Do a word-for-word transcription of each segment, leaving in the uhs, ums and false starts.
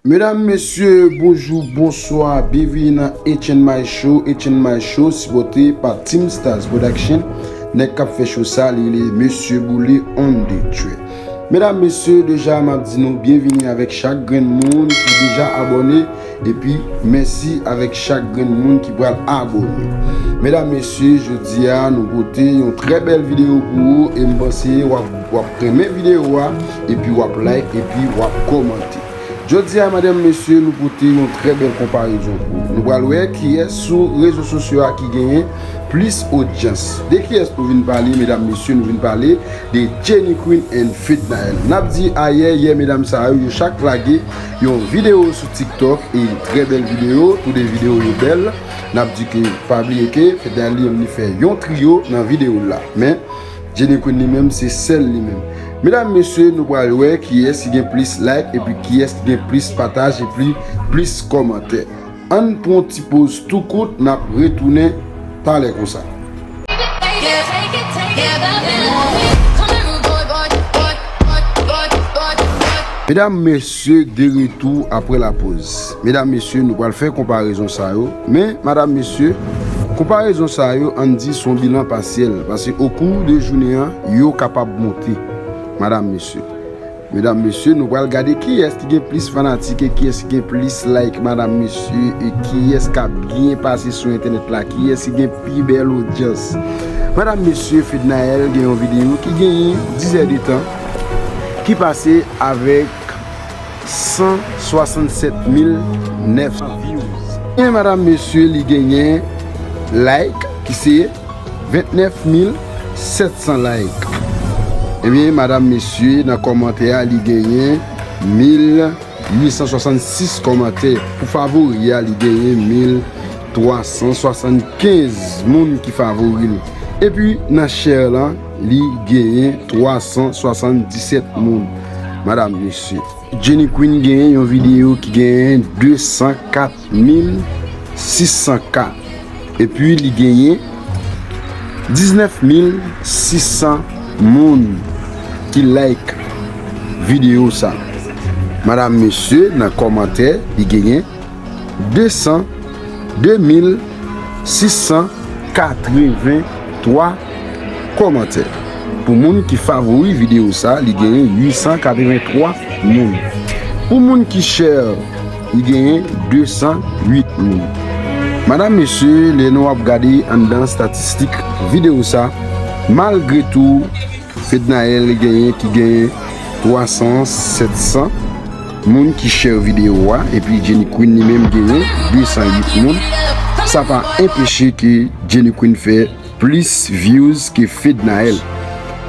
Medam, mesye, bonjou, bonswa, byenvini nan H and My Show. H and My Show sipòte pa Team Stars Production. Nèg k ap fè show sa, li rele Mesye Boule on the track. Medam, mesye, deja m ap di nou byenvini avèk chak grenn moun ki deja abòne, epi mèsi avèk chak grenn moun ki pral abòne. Medam, mesye, jodi a nou pote yon trè bèl videyo pou ou, e m panse w ap, w ap renmen videyo a, epi w ap like, epi w ap kòmante. Jodi a, medam, mesye, nou pote yon trè bèl konparezon pou ou. Nou pral wè kiyès sou rezo sosyo a ki genyen plis odyans. De kiyès nou vin pale, medam, mesye, nou vin pale de Jenny Queen and Fednaelle. N ap di ayè, yè, medam sa yo, yo chak lage yon videyo sou TikTok, e trè bèl videyo, tou de videyo yo bèl. N ap di ke pa bliye ke Fednaelle li menm li fè yon triyo nan videyo la. Men, Jenny Queen li menm se sèl li menm. Medam, mesye, nou pral wè kiyès ki gen plis like epi kiyès ki gen plis pataj epi plis kòmantè. Ann pran yon ti poz tou kout, n ap retounen talè konsa. Medam, mesye, de retou apre lapoz. Medam, mesye, nou pral fè konparezon sa yo. Men, madam, mesye, konparezon sa yo, ann di, se yon bilan pasyèl. Paske okou de jounen an, yo kapab monte. Madam, mesye. Medam, mesye, nou pral gade kiyès ki gen plis fanatik e kiyès ki gen plis like, madam, mesye, e kiyès k ap byen pase sou entènèt la, kiyès ki gen pi bèl odyans. Madam, mesye, Fednaelle gen yon videyo ki genyen dis è de tan, ki pase avèk san swasannsèt mil nèf san views. E madam, mesye, li genyen like ki se vennèf mil sèt san like. Ebyen, madam, mesye, nan kòmantè a, li genyen mil uit san swasannsis kòmantè. Pou favori a, li genyen mil twa san swasannkenz moun ki favori l. Epi, nan share lan, li genyen twa san swasanndisèt moun. Madam, mesye. Jenny Queen genyen yon videyo ki genyen de san kat mil sis san K. Epi li genyen diznèf mil sis san moun ki like videyo sa. Madam, mesye, nan kòmantè, li genyen de san, de mil sis san katreventwa kòmantè. Pou moun ki favori videyo sa, li genyen uit san katreventwa moun. Pou moun ki share, li genyen de san uit moun. Madam, mesye, lè nou ap gade anndan statistik videyo sa, malgre tou, Fednaelle genyen ki genyen twa san, sèt san moun ki share videyo a, epi Jenny Queen li menm genyen de san uit moun. Sa pa enpeche ke Jenny Queen fè plis views ke Fednaelle.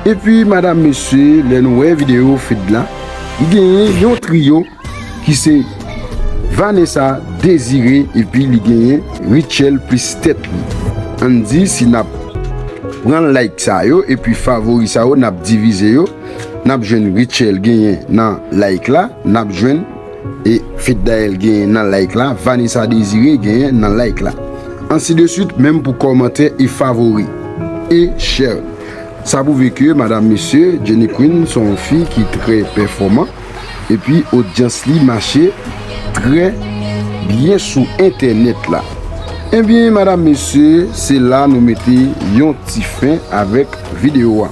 Epi, madam, mesye, lè nou wè videyo Fed la, li genyen yon triyo ki se Vanessa, Désiré, epi li genyen Rutshelle plis tèt li. Ann di, si n ap pran like sa yo, epi favori sa yo, n ap divize yo, n ap jwenn Rutshelle genyen nan like la, n ap jwenn e Fednaelle genyen nan like la, Vanessa, Désiré genyen nan like la. Ansi de suit, menm pou kòmantè e favori e share. Sa pwouve ke, madam, mesye, Jenny Queen se yon fi ki trè pèfòman, epi odyans li mache trè byen sou entènèt la. Ebyen, madam, mesye, se la nou mete yon ti fen avèk videyo a.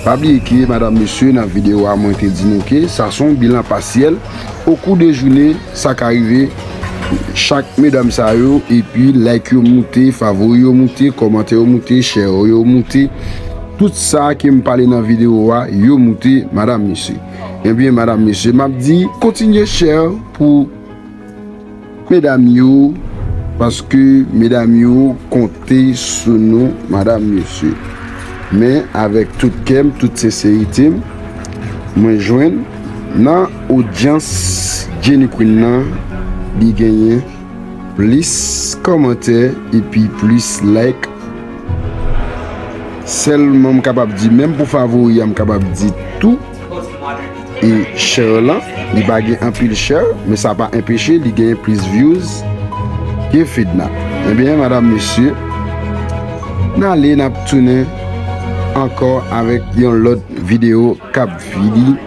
Pa bliye ke, madam, mesye, nan videyo a, mwen te di nou ke sa se yon bilan pasyèl. Okou de jounen, sa ka rive chak medam sa yo, epi like yo moute, favori yo moute, kòmantè yo moute, share yo moute. Tout sa ke m pale nan videyo a, yo moute, madam, mesye. Ebyen, madam, mesye, m ap di, kontinye share pou medam yo, paske medam yo konte sou nou, madam, mesye. Men, avèk tout kè m, tout senserite m, mwen jwenn nan odyans Jenny Queen nan, li genyen plis kòmantè epi plis like. Sèlman m kapab di, menm pou favori a, m kapab di tou, e share lan, li pa gen anpil share, men sa pa enpeche li genyen plis views ke Fedna. Ebyen, madam, mesye, n ale, n ap tounen ankò avèk yon lòt videyo k ap vini